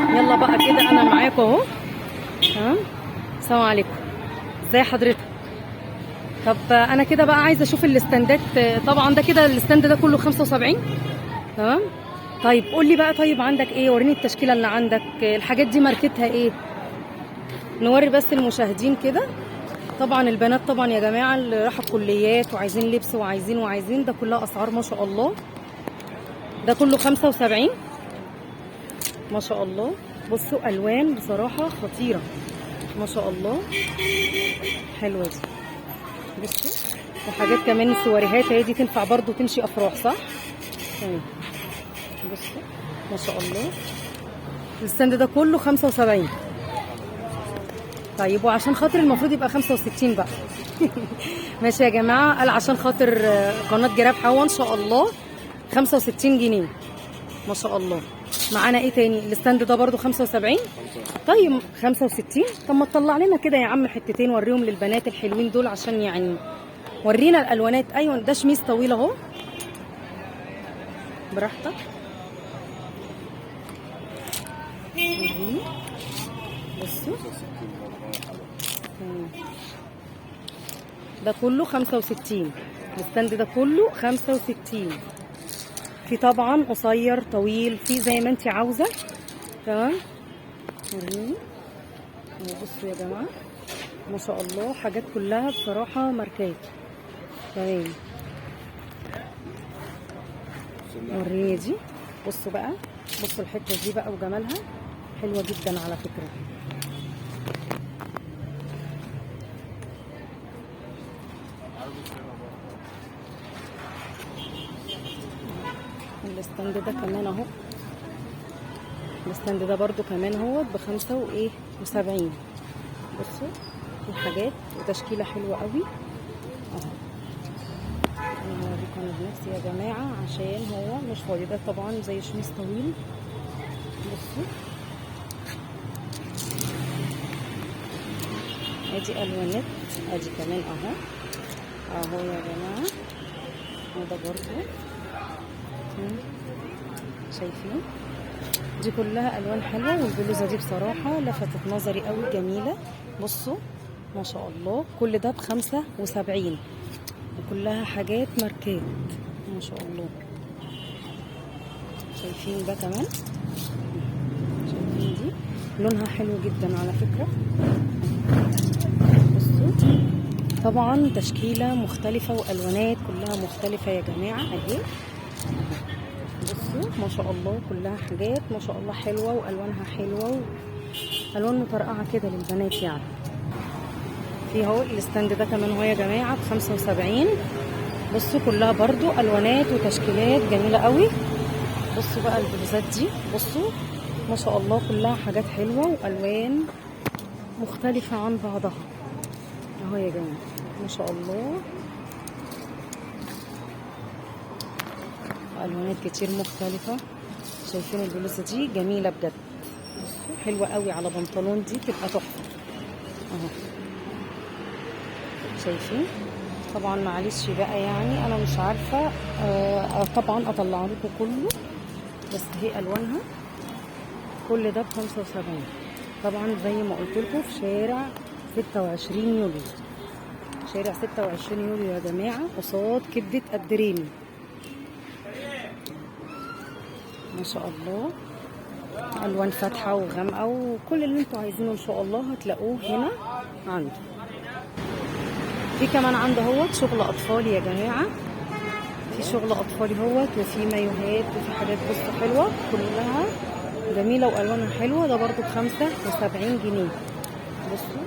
يلا بقى كده انا معاكم اهو. تمام. السلام عليكم، ازي حضرتك؟ طب انا كده بقى عايزه اشوف الاستندات. طبعا ده كده ال stand ده كله 75. تمام. طيب قول لي بقى، طيب عندك ايه؟ وريني التشكيلة اللي عندك، الحاجات دي ماركتها ايه؟ نوري بس المشاهدين كده. طبعا البنات طبعا يا جماعة اللي راحوا الكليات وعايزين لبس وعايزين وعايزين، ده كلها اسعار ما شاء الله. ده كله 75 ما شاء الله. بصوا الوان بصراحة خطيرة ما شاء الله، حلوة دي. بصوا وحاجات كمان سواريهات اهي، دي تنفع برضو تمشي افراح صح؟ تمام. بصوا ما شاء الله ال stand ده كله 75. طيب وعشان خاطر المفروض يبقى 65 بقى. ماشي يا جماعة، قال عشان خاطر قناة جراب حوا ان شاء الله 65 جنيه ما شاء الله. معانا ايه تاني؟ ال stand ده برضو 75. طيب 65. طب ما تطلع لنا كده يا عم حتتين وريهم للبنات الحلوين دول، عشان يعني ورينا الالوانات. ايوه ده شميس طويل اهو، براحتك. وريني. بصوا ده كله 65. ال stand ده كله 65. في طبعا قصير طويل، في زي ما انت عاوزه. تمام. وريني. بصوا يا جماعة ما شاء الله حاجات كلها بصراحة ماركات. تمام. وريني دي. بصوا بقى، بصوا الحتة دي بقى وجمالها حلوة جدا على فكرة. ال stand ده كمان اهو، ال stand ده برضو كمان اهو ب75. بصوا الحاجات وتشكيله حلوة قوي اهو. انا هوريكم انا بنفسي يا جماعة عشان هو مش فاضي. ده طبعا زي شميس طويل. بصوا ادي الوانات، ادي كمان اهو اهو يا جماعة. وده برضو شايفين دي كلها الوان حلوة. والبلوزه دي بصراحة لفتت نظري قوي، جميلة. بصوا ما شاء الله كل ده ب75، وكلها حاجات ماركات ما شاء الله. شايفين ده كمان، شايفين دي لونها حلو جدا على فكرة. بصوا طبعا تشكيله مختلفة والوانات كلها مختلفة يا جماعة اهي. بصوا ما شاء الله كلها حاجات ما شاء الله حلوة والوانها حلوة، والوان مطرقعه كده للبنات يعني. في اهو ال stand ده كمان اهو يا جماعة ب75. بصوا كلها برضو الوانات وتشكيلات جميلة قوي. بصوا بقى البلوزات دي، بصوا ما شاء الله كلها حاجات حلوة والوان مختلفة عن بعضها اهو يا جماعة ما شاء الله. الوانات كتير مختلفة. شايفين البلوزة دي جميلة بجد، بصوا حلوة قوي على بنطلون، دي تبقى تحفة اهو. شايفين طبعا معلش بقى يعني انا مش عارفه طبعا اطلع لكم كله، بس هي الوانها كل ده ب75. طبعا زي ما قلت لكم في شارع 26 يوليو، شارع 26 يوليو يا جماعة، قصاد كبده الدريمي ما شاء الله. الوان فاتحة وغامقه وكل اللي انتوا عايزينه ان شاء الله هتلاقوه هنا عنده. في كمان عنده اهوت شغل اطفالي يا جماعة، في شغل اطفالي اهوت، وفي مايوهات وفي حاجات بصوا حلوة كلها جميلة والوانها حلوة. ده برده ب75 جنيه. بصوا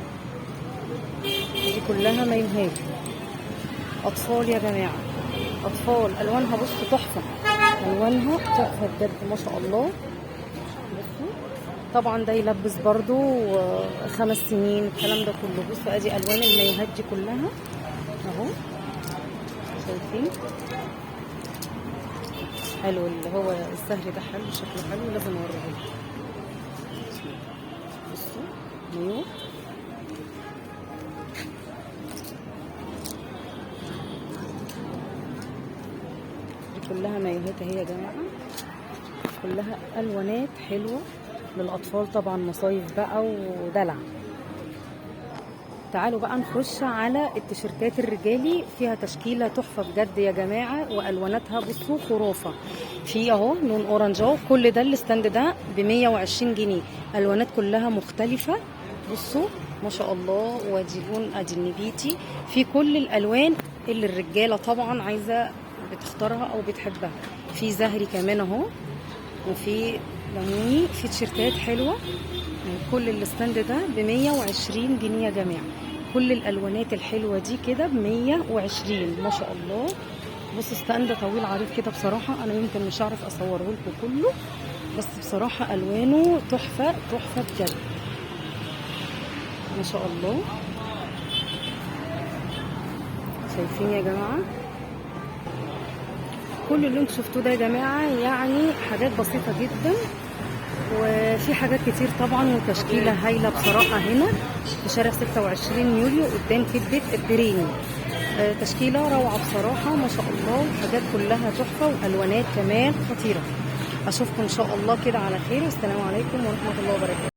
دي كلها مايوهات اطفال يا جماعة، اطفال الوانها بصوا تحفة، الوانها تحفة بجد ما شاء الله. بصوا طبعا ده يلبس برضو 5 سنين الكلام ده كله. بصوا ادي الوان المايوهات دي كلها اهو، شايفين حلو اللي هو السهر ده، حلو شكله حلو لازم اوريه لكم. بصوا مايو دي كلها مايوهات اهي يا جماعة، كلها الوانات حلوة للاطفال طبعا، مصايف بقى ودلع. تعالوا بقى نخش على التيشيرتات الرجالي، فيها تشكيله تحفة بجد يا جماعة، والواناتها بصوا خرافه. في اهو لون orange اهو، كل ده ال stand ده ب 120 جنيه، الوانات كلها مختلفة. بصوا ما شاء الله، وادي لون، ادي النبيتي، في كل الالوان اللي الرجالة طبعا عايزه بتختارها او بتحبها. في زهري كمان اهو، وفي ليموني، في تيشيرتات حلوة. كل ال stand ده ب 120 جنيه يا جماعة، كل الالوانات الحلوة دي كده ب 120 ما شاء الله. بصوا stand طويل عريض كده، بصراحة انا يمكن مش هعرف اصوره لكم كله، بس بصراحة الوانه تحفة تحفة بجد ما شاء الله. شايفين يا جماعة كل اللي انتوا شفتوه ده يا جماعة، يعني حاجات بسيطة جدا، وفي حاجات كتير طبعا، وتشكيله هايلة بصراحة هنا في شارع 26 يوليو قدام كبده الدريني. تشكيله روعه بصراحة ما شاء الله، وحاجات كلها تحفة، والوانات كمان خطيرة. اشوفكم ان شاء الله كده على خير، والسلام عليكم ورحمة الله وبركاته.